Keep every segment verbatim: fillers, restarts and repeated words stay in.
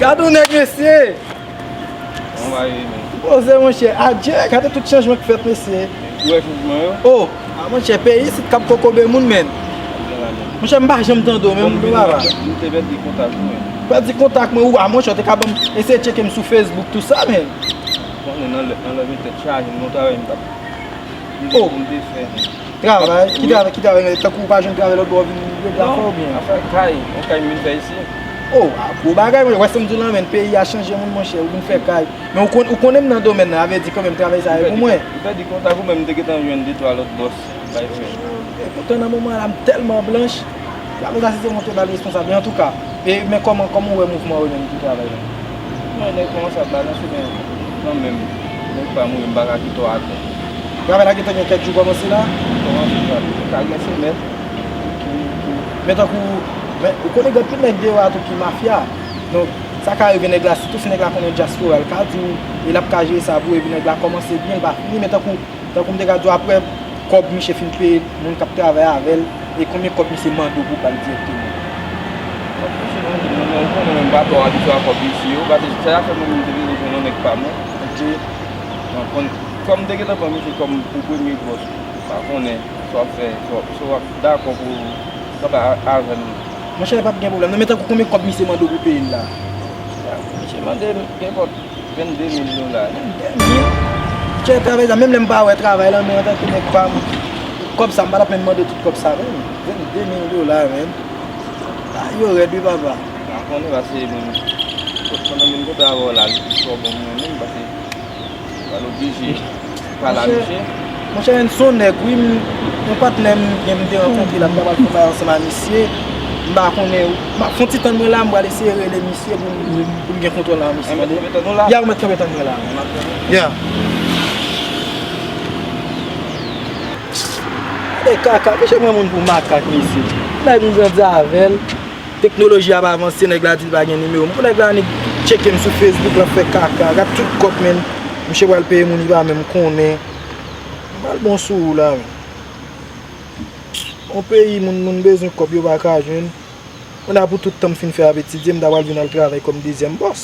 Gad yon nèg, mesye! Kòman w ye, men? Poze, monchè. Adje, gade tout chanjman k fèt, mesye. Ou wè chanjman yo? Oh! Ah, monchè, peyi isit k ap kokobe moun, men. Monchè, m pa janm tande w, men m papa. M te pèdi kontak ou, men. Pèdi kontak mwen, ou, ah, monchè, w te ka ban m, eseye tcheke m sou Facebook, tou sa, men. Konnen nan lè, nan lè m tèt chaje, m gon travay m t ap, m te, oh, m te fè, men. Travay? Ki travay, ki travay? Tankou ou pa jwenn travay lòt bò, w vin regle afè w oubyen? Afè kay, yon kay m vin fè isi. Oh, a gwo bagay, monchè. Wè sa m di w lan, men, peyi a chanje moun, monchè. Ou vin fè kay. Men ou konn, ou konnen m nan domèn nan, sa vle di kanmenm travay sa a e pou mwen. M pèdi kontak ou, men m te gentan jwenn de twa lòt bòs bay fè. E poutan nan moman la, m tèlman blanch. Gade sa, si se monte ba l responsab, men antouka, e, men kòman, kòman w wè mouvman yo menm pou travay la? Mwen, nèg kòmanse ap balanse, men kanmenm, nèg pa m ou, m pa ka kite w atè. Travay la gentan gen kèk jou kòmanse la? Kòmanse sa, sa gen semèn. Ok, ok. Men tankou, men, ou konnen gen anpil nèg deyò a tou ki mafya. Donk, sa ka rive nèg la, sitou si nèg la konnen dyaspora, l ka di w, e l ap ka jere sa pou ou, epi nèg la kòmanse byen, l pa fini, men tankou, Tankou m te ka di w, apre kòb misye fin peye moun k ap travay avè l, e konbyen kòb misye mande w pou w ba l dirèkteman? Kòb misye mande m nan, men ou konnen mwen m pa twò abitye a kòb isi yo, paske se sa fè mwen menm m te vle jwenn yon nèg pa mwen. Ok. Mwen konn, kòm m te gentan pran misye kòm pou premye bòs, m pa konnen sa w ap fè, sa w ap, sa w ap dakò pou w kanpe a-, avè m. Monchè, pa t gen pwoblèm non, men tankou konbyen kòb misye mande w pou peye l la? Misye mande m, kenpòt, vennde mil dola. Vennde mil? Chè, travay sa, menm lè m pa wè travay lan, men antanke nèg pa m, kòb sa, m pa t ap menm mande w tout kòb sa, menm. Vennde mil dola, menm. Bagay yo rèd, wi, papa. M pa konnen, paske, bon, pandan menm kontra avè w la, li pi twò bon pou mwen menm, paske m pral oblije pale a misye. Monchè, monchè, N se yon nèg, wi, m, yon patnè m gen, m te rankontre la, m ta pral fè yon bagay ansanm a misye. M pa konnen, m ap fè yon ti tann mwen la, m pral eseye rele misye pou m, pou m gen kontwòl la, misye. Anben, tande? Ou mèt kanpe tann ou la. Ya, ou mèt kanpe tann mwen la. Ya. Gade kaka, mesye pran moun pou makak, mesye. Nèg m grandi avè l. Teknoloji ap avanse, nèg la di l pa gen nimewo m. Pou nèg la annik tcheke m sou Facebook, l ap fè kaka. Gad tout kòb, menm. Misye pral peye moun li pa menm konnen. M pral bon sou ou la, menm. Yon peyi, moun, moun bezwen kòb, yo pa ka jwenn. Kounye a pou tout tan m fin fè ap etidye, m ta pral vin al travay kòm dezyèm bòs.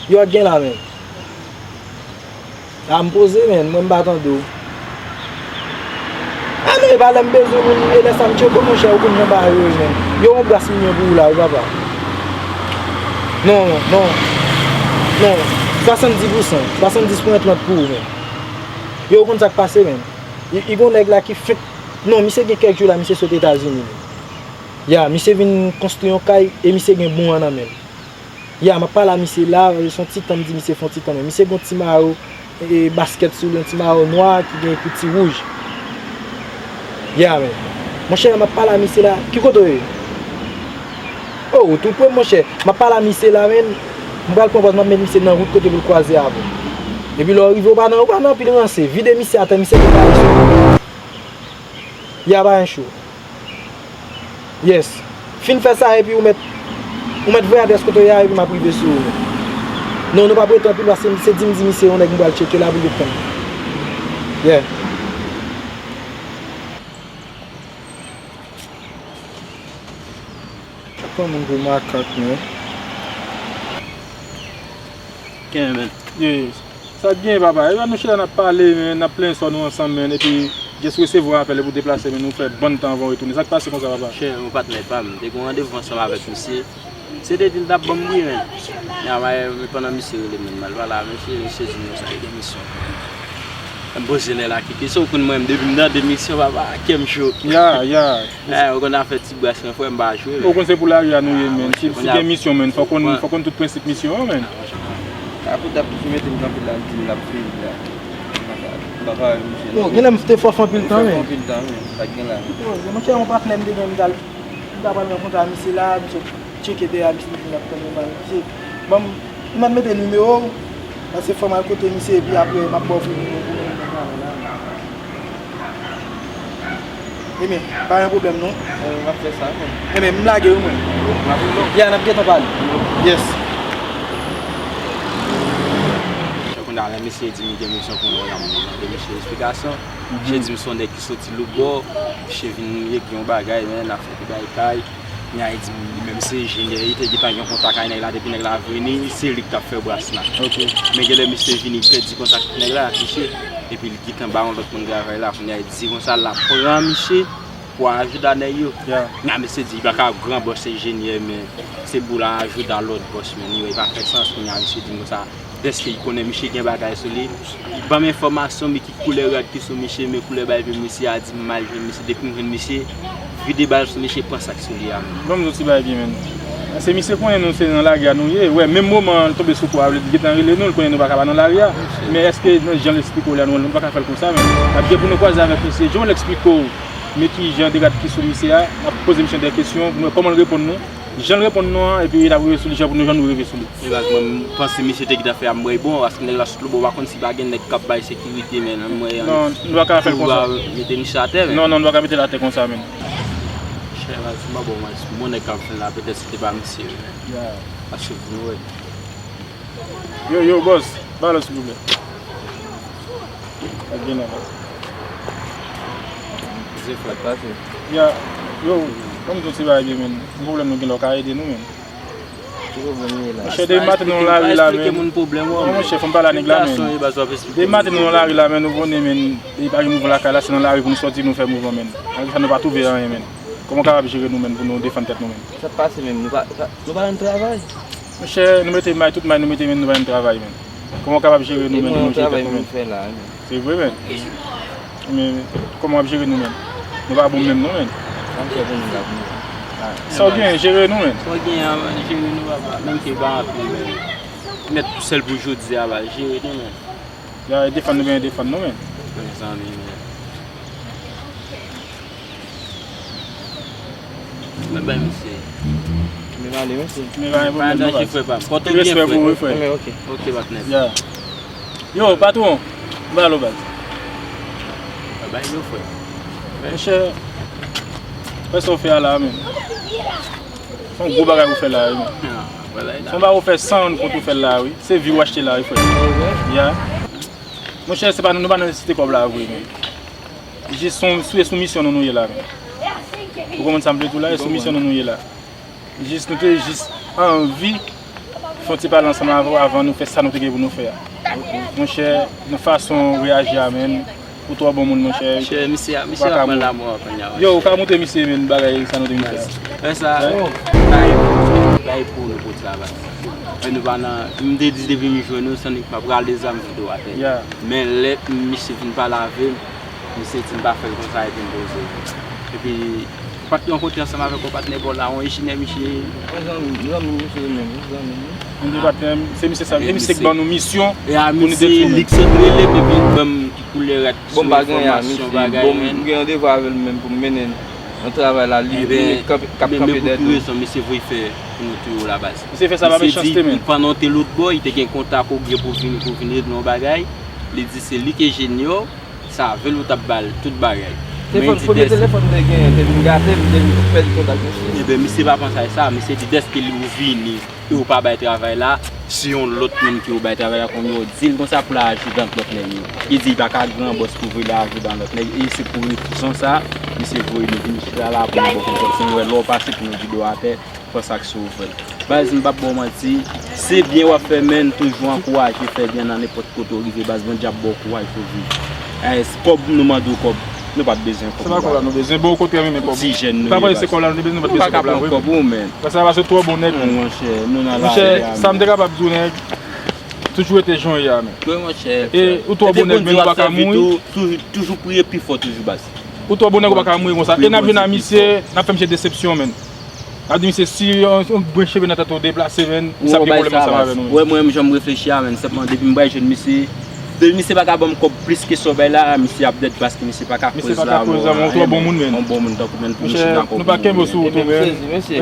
Yo, gen la, menm. A, m poze, menm, mwen m pa tande w. A, men e pa lè m bezwen moun, e lè sa m tcheke w, monchè, ou konn jan bagay yo ye, menm. Yo, yon bras m gen pou ou la, wi, papa. Non, non, non. Swasanndis pou san, swasanndis pwen trant pou ou, menm. Yo, ou konn sa k pase, menm. I, i gon nèg la ki fenk, non, misye gen kèk jou la, misye sot Etazini, menm. Ya, misye vin konstwi yon kay, e misye gen bon an nan men l. Ya, m ap pale a misye la, se yon ti tan m di misye fè yon ti tan, men misye gen yon ti mayo, e, baskèt sou li, yon ti mayo nwa ki gen ekri ti wouj. Ya, men. Monchè, m ap pale a misye la, ki kote w ye? O, ou tou pre, monchè. M ap pale a misye la, men. M pral pran pòz, m ap met misye nan wout kote pou l kwaze avè w. Epi lè w rive, ou pa nan, ou pa nan anpil ranse. Vide misye atè, misye gen bagay sou li. Ya, pa gen cho. Yes. Fin fè sa epi ou mèt, ou mèt voye adrès kote w ye a epi m ap rive sou ou. Non, nou p ap rete anpil paske se di m di misye yon nèg m pral tcheke la pou l vin tann. Yeah. Pran moun pou makak, men. Kenbe, men. Yes. Sa k genyen, papa? Epa nou chita n ap pale, men, n ap plenyen sò nou ansanm, men, epi just resevwa apèl epi w deplase, men, nou fè bann tan anvan w retounen. Sa k pase konsa, papa? Chè, yon patnè pa m, m te gen yon randevou ansanm avèk misye. Se te di l t ap ban m wi, men. Men, men pandan misye rele m, m al pale a misye, misye di m konsa, li gen misyon. M poze nèg la ki kesyon, ou konn mwen, depi m tande misyon, papa, kè m cho. Ya, ya. Eh, ou konn afè ti bras mwen, frè, m pa jwe, men. Ou konn se pou lari a nou ye, men. Si, si gen misyon, men, fòk ou konn, fòk ou konn tout prensip misyon an, men. Akout ap toujou mete m kanpe la, l di m l ap fini la. M pa ka, m pa ka wè misye non. Yo, genlè m te fè w fè anpil tan, men. Fè anpil tan, men. Sa k gen la, men. Yo, monchè, yon patnè m te gen, m t al, m t al pral rankontre a misye la, misye tcheke dèyè misye, misye ap tann mwen. Misye, ban m, ou mèt mete nimewo w, paske fò m al kote misye, epi apre, m ap ba w fè nimewo pou mwen, mwen, mwen, mwen, mwen. Ebyen, pa gen pwoblèm non. Eh, m ap fè sa, men. Ebyen, m lage wi mwen. M ap vin non. Ya, n ap gentan pale. Yes. Chè, kounye Alò, misye di m li gen bezwen pou yon dam. Mwen mande misye esplikasyon. Misye di m se yon nèg ki soti lòtbò. Misye vin regle yon bagay, men, afè pou bay kay. Kounye a, li di m li menm se enjenyè, li te gentan gen kontak ak nèg la, depi nèg la vini, se li k t ap fè bras la. Men genlè misye vini, li pèdi kontak ak nèg la, misye. Epi li gentan ba yon lòt moun travay la, kounye a, li di konsa, l ap pran misye pou ajouda nèg yo. Kounye a, misye di li pa ka gran bòs enjenyè, men se pou l ajouda lòt bòs, men li wè li pa fè sans, kounye a, misye di m konsa, dèske li konnen misye gen bagay sou li, li ban m enfòmasyon, men ki koulè rad ki sou misye, men koulè bagay misye a di m m al jwenn misye, depi m jwenn misye, vide bal sou misye, pran sa k sou li a menm. Ban m di w ti bagay byen, men. Se misye konnen nou se nan lari a nou ye. Wè, menm moman l tonbe sou kou a, li gentan rele nou, l konnen nou pa ka pa nan lari a. Men èske nan jan l eksplike w la, nou, nou pa ka fè l konsa, men. N ap gen pou nou kwaze avèk misye. Jan l eksplike w, men ki jan de rad ki sou misye a, n ap poze misye de kesyon, pou nou wè kòman l reponn nou. Jan l reponn nou an, epi n ap rive sou li, jan pou nou, jan nou rive sou li. E baz, mwen, m panse misye te gentan fè a m wè bon, paske nèg la sot lòtbò, w pa konn si pa gen nèg k ap bay sekirite, men, nan mwen, non, nou pa ka fè l konsa. Mete misye atè, men. Non, non, nou pa ka mete l atè konsa, men. Chè, baz, m pa bon, mwen, bon nèg k ap fè l la, petèt se te pa misye, men. Paske pou nou wè. Yo, yo, bòs, ba lòt, silvouplè. Ak gen la, bòs. Ze frè pase. Ya, yo, ban m di w ti bagay byen, men. Yon pwoblèm nou gen la, w ka ede nou, men. Ki pwoblèm li ye la? Monchè, depi maten nou nan lari la, men. Monchè, fò m pale a nèg la, men. Depi maten nou nan lari la, men, nou konnen, men, depi pa gen mouvman lakay la, se nan lari pou nou sòti, nou fè mouvman, men. Malgre sa, nou pa twouve anyen, men. Kòman w kapab jere nou, men, pou nou defann tèt nou, men? Sa k pase menm? Nou pa, pa, nou pa nan travay? Monchè, nou mete may, tout may nou mete, men nou pa nan travay, men. Kòman w kapab jere nou, men, pou nou jere tèt nou, men? Se vre, men. Men, kòman w ap jere nou, men? Nou pa bon menm, non, men. Sa w gen, jere nou, men. Sa w gen an, jere nou, papa. Menm ke pa anpil, men. Mèt sèl pou jodi a, baz, jere nou, men. Ya, e defann nou, men, e defann nou, men. Mezanmi, men. Mwen bay misye. Men pale, mesye. Men pa gen pwoblèm, non, baz. Frè pa m. Pòte w byen, frè. Respè pou ou, frè. Men, ok. Ok, patnè. Ya. Yo, patwon. Ba lo, baz. Mwen bay nou, frè. Monchè, fè sa w fè a la, men. Se yon gwo bagay ou fè la, wi, men. Se yon bagay ou fè san rann kont ou fè l la, wi. Se vi w achte la, wi, frè. Ya. Monchè, se pa nou, nou pa nan nesesite kòb la vre, men. Jis sou, sou, sou misyon nou, nou ye la, men. Ou konprann sa m vle di w la, e sou misyon nou, nou ye la. Jis, nou te jis anvi fè yon ti pale ansanm avè w avan nou fè sa nou te gen pou nou fè a. Monchè, nan fason w reyaji a, men, ou twò bon moun, monchè. Monchè, misye, misye ap pran lanmò a kounye a. Yo, ou ka montre misye, men, bagay sa nou te vin fè a. Fè sa, bay, bay pou nou pou travay. Men nou pa nan, m te di depi m jwenn nou, Sonic pa pral dezame vide w atè. Men lè misye vin pale avè m, misye di m pa fè l konsa epi m poze. Epi, pa t yon kote ansanm avèk yon patnè pa w la, yon enjenyè misye ye. Yon zanmi, zanmi misye menm, yon zanmi. Yon de patnè, se misye sa, e misye k ban nou misyon pou nou detwi w menm. Li k sot rele m epi l ban m ki koulè rad sou enfòmasyon bagay, men. Bon, m gen randevou avè l menm pou m mennen l nan travay la, li, li k ap kanpe dèyè tou. Men pou ki rezon misye voye fè pou nou touye w la, baz? Misye fè sa pa mechanste, men. Misye di, pandan w te lòtbò, li te gen kontak ou gen pou vin, pou vin regle yon bagay. Li di se li k enjenyè w, sa vle w t ap ba l tout bagay. Telefòn, premye telefòn m te genyen, te vin gate, m te vin pèdi kontak misye. Ebyen, misye pa panse a sa, misye di dèske li ou vini, e ou pa bay travay la, se yon lòt moun ki ou bay travay la, kounye a w di l konsa pou l al ajoute ak lòt nèg yo. Li di li pa ka gran bòs pou vin al ajoute ak lòt nèg, e se pou rezon sa, misye voye nou vin chita la pou nou ba w konprann. Si nou wè lè w pase pou nou vide w atè, fè sa k sou ou, frè. Baz, m p ap ba w manti, se byen w ap fè, men toujou ankouraje fè byen nan nenpòt kote w rive, baz, Bondye ap ba w kouraj pou viv. Eh, kòb, nou mande w kòb, nou pa t bezwen kòb. Se pa kòb la nou bezwen, bon, okontrè, men, men kòb. Ti jèn nou ye, baz. Pa panse se kòb la nou te bezwen, nou pa t bezwen kòb la vre. Kòb ou, men. Paske sa, paske twò bon nèg, men. Monchè, nou nan lari a, men. Monchè, sa m te kapab di w, nèg, toujou rete jan w ye a, men. Wi, monchè. E ou twò bon nèg, men ou pa ka mouri. Toujou, toujou priye pi fò, toujou, baz. Ou twò bon nèg, ou pa ka mouri konsa. E n ap jwenn a misye, n ap fè misye desepsyon, men. N ap di misye, si yon, yon grenn cheve nan tèt ou deplase, men, misye ap gen pwoblèm ansanm avè nou, men. Wè, mwen menm, jan m reflechi a, men, senpman, depi m bay jwenn misye, depi misye pa ka ban m kòb plis ke sa w bay la, misye ap dèd paske misye pa ka koz la, men, ou twò bon moun, men. Yon bon moun tankou, men, pou misye dakò pou nou, men. Monchè, nou pa kenbe w sou wout ou, men.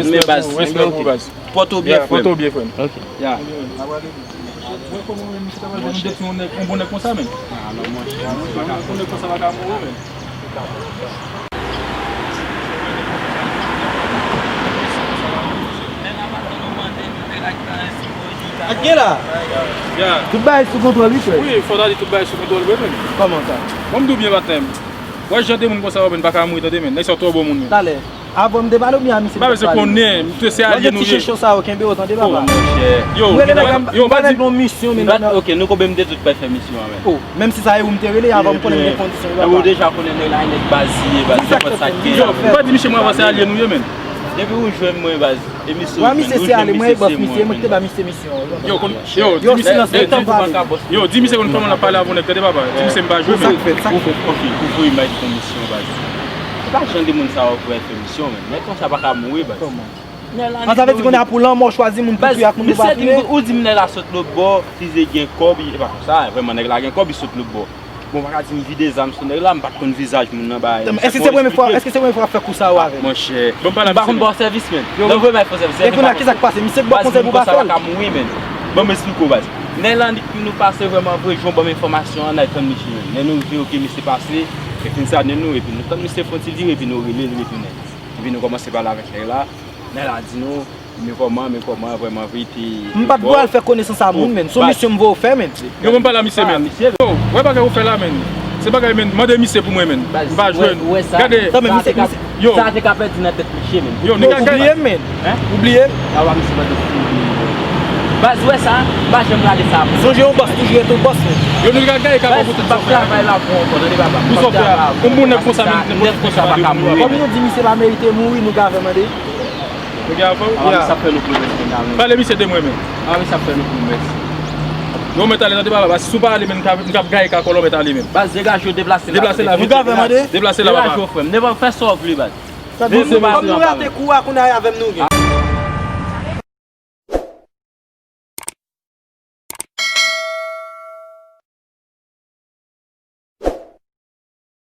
Men, baz, respè pou ou, baz. Pòte w byen, frè m. Pòte w byen, frè m. Ok. Ya. Mwen, kòman, men, misye ta pral jwenn yon bon nèg, yon bon nèg konsa, men. Ah, non, monchè, misye pa ka. Yon bon nèg konsa pa ka mouri, men. Ak gen la. Tout bagay sou kontwòl, wi, frè. Wi, fò ta di tout bagay sou kontwòl, wi, men. Kòman sa? Bon, m di w byen, patnè m. Wè jan de moun konsa yo, men, pa ka mouri, tande, men. Nèg sa yo twò bon moun, men. Talè. Avan m te pale oubyen a misye m te pale? M pa bezwen konnen, m te se alye nou ye. Lòt ti chechon sa yo kenbe yo, tande, papa. Yo, m rele nèg la, m ba nèg yon misyon, men. Ok, nou konbyen m te tout prè fè misyon an, men. Oh, menm si sa e ou m te rele, avan m konnen m gen kondisyon yo, papa. Ou deja konnen nèg la e nèg baz li ye, baz, nenpòt sa k gen. Yo, m pa di misye mwen avan se alye nou ye, men. Depi ou jwenn mwen, baz, e misye ou jwenn, ou jwenn misye, se mwen, men. Yo, kon, yo, di misye, yo, di misye konn kòman l ap pale avè w nèg, tande, papa. Di misye m pa jwe, men. Sa k fèt, sa k fèt? Ok, ou voye m al fè misyon, baz. Se pa jan de moun sa yo pou al fè misyon, men. Nèg konsa pa ka mouri, baz. Kòman? An, sa vle di kounye a pou lanmò chwazi moun pou touye ak moun pou pa touye? Ou di m nèg la sot lòt bò, Fize gen kòb, e pa konsa, vrèman, nèg la gen kòb, li sot lòt bò. Bon, pa ka di m vide zam sou nèg la, m pa t konn vizaj moun nan, bay. Èske se premye fwa, èske se premye fwa w ap fè kou sa yo avè l? Monchè, m pa konn ba w sèvis, men. Lè w voye m al fè w sèvis, e kounye a, kisa k pase? Misye t ba w konsèy pou w pa fè l? Baz, moun konsa pa ka mouri, men. Ban m eksplike w, baz. Nèg la, nou pase vrèman vre, jan w ban m enfòmasyon an, n al tann misye, men. Lè nou rive, ok, misye pase, epi n sa, nou, epi nou tann misye fè yon ti vire, epi nou rele l retounen. Epi nou kòmanse pale avèk nèg la. Nèg la di nou, men kòman, men kòman, vrèman, vre, te. M pa t pral fè konesans a moun, men. Se yon misyon m voye w fè, men. Yo, bon, m pale a misye, men. Yo, wè bagay ou fè la, men. Se bagay, men. Mande misye pou mwen, men. M pa jwenn. Gade. Tanmen, misye, misye. Yo. Sa te ka pèdi nan tèt misye, men. Yo, nou ka bliye m, men. Ou bliye m? Awa, misye pa t fini. Baz, ou wè sa? M pa janm rale sa. Sonje yon bòs toujou rete yon bòs, men. Yo, nou ka gaye ka pou tout sa w fè. M p ap travay la pou ankò, tande, papa. Pou sa w fè a. Yon moun nèg konsa, men, nèg konsa pa ka mouri. Kòm nou di misye pa merite mouri, nou ka fè mande. Nèg avè w? Awa, misye ap fè nou pwomès, men, la, men. Pale misye de mwen, men. Awa, misye ap fè nou pwomès. Yo, mèt ale, tande, papa, paske si w pa ale, men, m ka, m ka gaye ka kòlò, mèt ale, men. Baz, degaje w, deplase la. Deplase la, vite. Nou ka fè mande? Deplase la, papa. Degaje w, frè m. Devan, fè sa w vle, baz. Sa di, kòm nou rate kou a, kounye a avè m nou gen.